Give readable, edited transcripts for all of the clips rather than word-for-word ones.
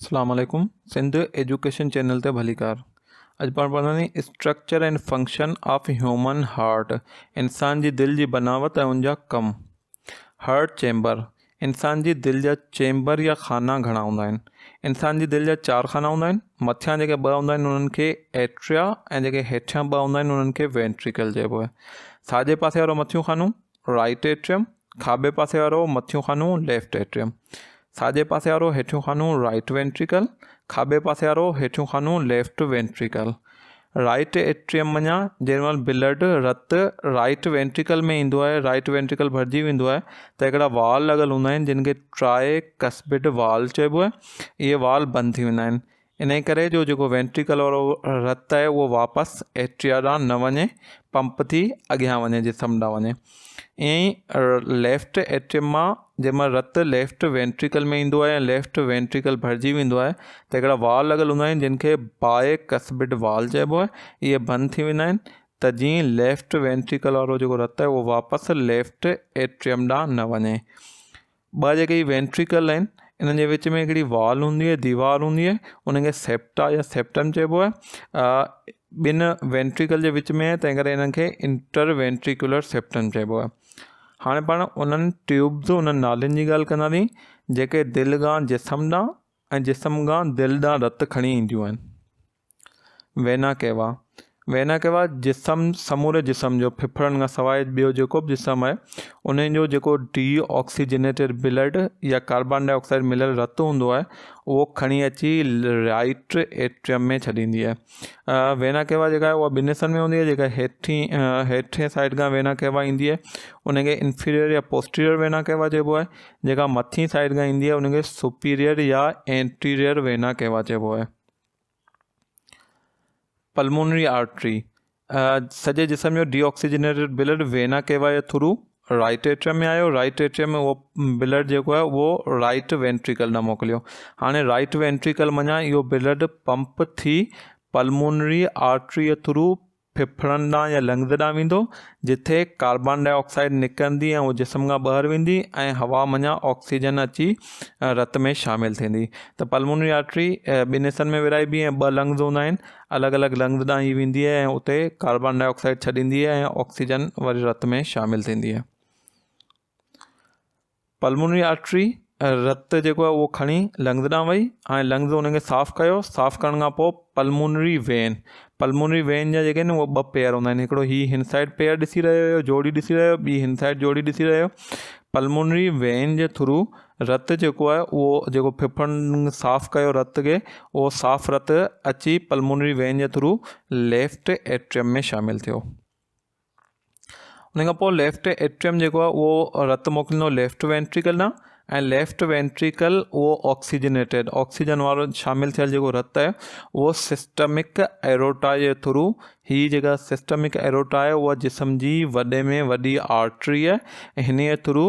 اسلام عليڪم Sindh education channel تي ڀليڪار اڄ پاڻ پڙهنداسين structure and function of human heart انسان جي دل جي بناوت ۽ ان جا ڪم هارٽ چيمبر انسان جي دل جا چيمبر يا خانا گهڻا هوندا آهن انسان جي دل جا چار خانا هوندا آهن مٿيان جيڪي ٻه هوندا آهن انهن کي ايٽريا ۽ جيڪي هيٺيان ٻه هوندا آهن انهن کي وينٽريڪل چئبو آهي ساڄي پاسي وارو مٿيون خانو رائٽ ايٽريم، کاٻي پاسي وارو مٿيون خانو ليفٽ ايٽريم، ساڄي پاسي وارو هيٺيون خانو رائٽ وينٽريڪل، کاٻي پاسي وارو هيٺيون خانو ليفٽ وينٽريڪل. رائٽ ايٽريم منجهان جنهن مهل بلڊ، رت، رائٽ وينٽريڪل ۾ ايندو آهي، رائٽ وينٽريڪل ڀرجي ويندو آهي ته هڪڙا وال لڳل هوندا آهن جن کي ٽرائي ڪسپڊ وال چئبو آهي، اهي وال بند ٿي ويندا آهن. انهيء ڪري جو جيڪو وينٽريڪل وارو رت آهي اهو واپس ايٽريا ڏانهن نه وڃي پمپ ٿي اڳيان وڃي جسم ڏانهن وڃي ائين ئي ليفٽ ايٽريم مان جنهن مهل رت ليفٽ وينٽريڪل ۾ ايندو آهي ۽ ليفٽ وينٽريڪل ڀرجي ويندو آهي ته هڪڙا وال لڳل هوندا آهن جن کي باء ڪسبڊ وال چئبو آهي اهي بند ٿي ويندا آهن ته جيئن ليفٽ وينٽريڪل وارو جيڪو رت آهي اهو واپس ليفٽ ايٽريم ڏانهن نه وڃي ٻه جيڪي هي وينٽريڪل آهن انهن جي وچ ۾ هڪڙي وال هوندي آهي ديوار هوندي آهي ان کي سيپٽا يا سيپٽم چئبو آهي ٻن وينٽريڪل جي وچ ۾ آهي تنهن ڪري انهن کي انٽر وينٽريڪولر سيپٽم چئبو آهي هاڻي پاڻ انهن ٽيوبز انهن نالين جي ڳالهه ڪنداسين جيڪي دل کان جسم ڏانهن ۽ جسم کان دل ڏانهن رت کڻي اينديون آهن وينا ڪيوا، وينا ڪيوا جسم سموري جسم جو ڦڦڙن کان سواء ٻيو جيڪو به جسم آهي ان جو جيڪو ڊي آڪسيجنيٽيڊ بلڊ يا ڪاربان ڊاء آڪسائيڊ مليل رت هوندو آهي اهو کڻي اچي رائٽ ايٽريم ۾ ڇڏيندي آهي وينا ڪيوا جيڪا آهي اها ٻن حصن ۾ هوندي آهي جيڪا هيٺين هيٺين سائيڊ کان وينا ڪيوا ايندي آهي ان کي انفيريئر يا پوسٽيريئر وينا ڪيوا چئبو آهي جيڪا مٿين سائيڊ کان ايندي آهي ان کي سپيريئر يا اينٽيريئر وينا ڪيوا چئبو آهي پلمونري آرٽري سڄي جسم جو ڊي آڪسيجنيٽيڊ بلڊ وينا ڪيوا جي ٿرو رائٽ ايٽريم ۾ آيو رائٽ ايٽريم ۾ اهو بلڊ جيڪو آهي اهو رائٽ وينٽريڪل ڏانهن موڪليو هاڻي رائٽ وينٽريڪل منجهان اهو بلڊ پمپ ٿي پلمونري آرٽري جي ٿرو ڦڦڙن ڏانهن يا لنگز ڏانهن ويندو، جتي ڪاربان ڊاء آڪسائيڊ نڪرندي ۽ اهو جسم کان ٻاهر ويندي ۽ هوا منجهان آڪسيجن اچي رت ۾ شامل ٿيندي ته پلمونري آرٽري ٻن حصن ۾ ورهائبي ۽ ٻه لنگز هوندا آهن الڳ الڳ لنگز ڏانهن هي ويندي آهي ۽ اتي ڪاربان ڊاء آڪسائيڊ ڇڏيندي آهي ۽ آڪسيجن وري رت ۾ شامل ٿيندي آهي. پلمونري آرٽري رت جيڪو آهي اهو کڻي لنگز ڏانهن وئي هاڻي لنگز ان کي صاف ڪيو صاف ڪرڻ کان پوء پلمونري وين پلمونري وين جا جيڪي آهن اهي ٻه پيئر هوندا آهن هڪڙو هي هن سائيڊ پيئر ڏسي رهيو هيو جوڙي ڏسي رهيو ٻي هن سائيڊ جوڙي ڏسي رهيو پلمونري وين جي ٿرو رت جيڪو آهي اهو جيڪو ڦڦڙن صاف ڪيو رت کي اهو صاف رت اچي پلمونري وين جي ٿرو ليفٽ ايٽريم ۾ شامل ٿيو ان کان پوء ليفٽ ايٽريم جيڪو آهي اهو رت موڪليندو ليفٽ وينٽريڪل ڏانهن ۽ ليفٽ وينٽريڪل اهو آڪسيجنيٽيڊ آڪسيجن وارو شامل ٿيل جيڪو رت آهي اهو سسٽمڪ ايروٽا جي ٿرو هي جيڪا سسٽمڪ ايروٽا آهي اها جسم جي وڏي ۾ وڏي آرٽري آهي هن جي ٿرو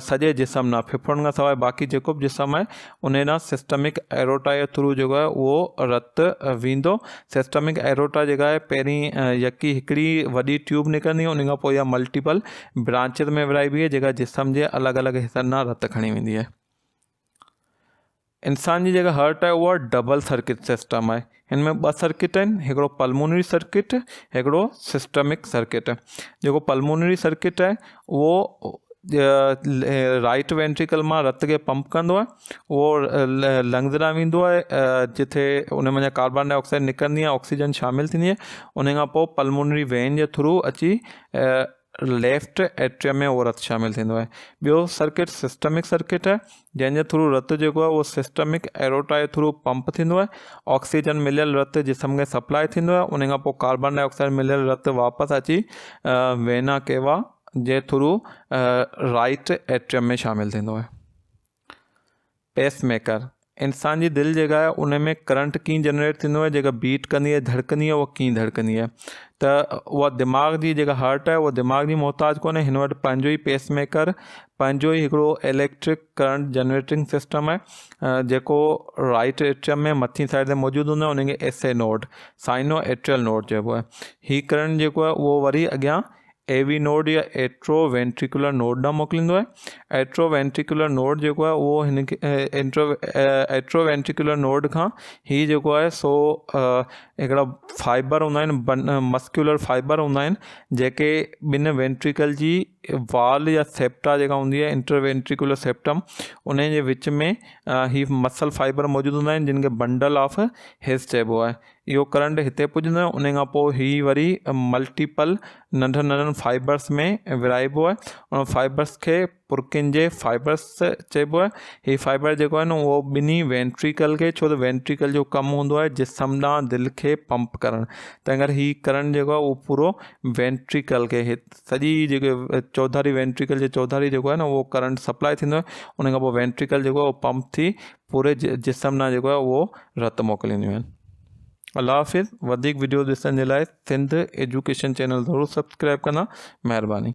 سڄي جسم ڏانهن ڦڦڙن کان سواء باقي جيڪو به جسم آهي ان ڏانهن سسٽمڪ ايروٽا جي ٿرو جيڪو آهي اهو رت ويندو سسٽمڪ ايروٽا جيڪا آهي پهرين يڪي هڪڙي وڏي ٽيوب نڪرندي ان کان پوء اها ملٽيپل برانچز ۾ ورهائبي آهي جيڪا جسم جي الڳ الڳ حصن ڏانهن رت کڻي ويندي آهي انسان جي جيڪا هارٽ آهي اها ڊبل سرڪٽ سسٽم آهي هن ۾ ٻه سرڪٽ آهن هڪڙو پلمونري سرڪٽ هڪڙو سسٽمڪ سرڪٽ جيڪو پلمونري سرڪٽ آهي اهو رائٽ وينٽريڪل مان رت کي پمپ ڪندو آهي اهو لنگز ڏانهن ويندو آهي جتي ان منجهان ڪاربان ڊاء آڪسائيڊ نڪرندي آهي آڪسيجن شامل ٿيندي آهي ان کان پوء پلمونري وين جي ٿرو اچي ليفٽ ايٽريم ۾ اهو رت شامل ٿيندو آهي. ٻيو سرڪٽ سسٽمڪ سرڪٽ آهي جنهن جي ٿرو رت جيڪو آهي اهو سسٽمڪ ايروٽا جي ٿرو پمپ ٿيندو آهي. آڪسيجن مليل رت جسم کي سپلاء ٿيندو آهي ان کان پوء ڪاربان ڊاء آڪسائيڊ مليل رت واپس اچي وينا ڪيوا جي ٿرو رائٽ ايٽريم ۾ شامل ٿيندو آهي. پيس ميڪر، انسان جي دل جيڪا آهي ان ۾ ڪرنٽ ڪيئن جنريٽ ٿيندو آهي جيڪا بيٽ ڪندي آهي ڌڙڪندي آهي اها ڪيئن ڌڙڪندي آهي ته اها دماغ جي جيڪا هارٽ آهي اها دماغ جي محتاج ڪونهي هن وٽ پنهنجو ئي پيس ميڪر پنهنجو ئي هڪڙو اليڪٽرڪ ڪرنٽ جنريٽنگ سسٽم آهي جيڪو رائٽ ايٽريم ۾ مٿين سائيڊ تي موجود هوندو آهي ان کي S A node sinoatrial node چئبو آهي هي ڪرنٽ جيڪو آهي اهو وري اڳيان اي وي نوڊ يا ايٽرو وينٽريڪولر نوڊ ڏانهن موڪليندو آهي. ايٽرو وينٽريڪولر نوڊ جيڪو آهي اهو هن کي ايٽرو وينٽريڪولر نوڊ کان هي جيڪو آهي سو هڪڙا فائبر هوندا آهن مسڪيولر فائبر هوندا آهن جيڪي ٻن وينٽريڪل جي وال يا سيپٽا جيڪا هوندي آهي انٽر وينٽريڪولر سيپٽم ان جي وچ ۾ هي مسل فائبر موجود هوندا آهن جن کي بنڊل آف هيز چئبو آهي. اهو ڪرنٽ هتي پڄندو آهي ان کان پوء هي وري ملٽيپل ننڍن ننڍن فائبرس ۾ ورهائبو آهي ان فائبرس کي پرڪنجي فائبرس چئبو آهي هي فائبر جيڪو آهي نه اهو ٻنهي وينٽريڪل کي ڇو ته وينٽريڪل جو ڪم هوندو آهي جسم ڏانهن دل کي پمپ ڪرڻ تنهن ڪري هي ڪرنٽ جيڪو آهي اهو پورو وينٽريڪل کي سڄي جيڪي چوڌاري وينٽريڪل جي چوڌاري جيڪو آهي نه اهو ڪرنٽ سپلاء ٿيندو آهي ان کان پوء وينٽريڪل جيڪو آهي اهو پمپ ٿي پوري جسم ڏانهن جيڪو آهي اهو رت موڪلينديون آهن. الله حافظ وڌيڪ وڊيوز ڏسڻ جي لاء سنڌ ايجوڪيشن چينل ضرور سبسڪرائب ڪندا مهرباني.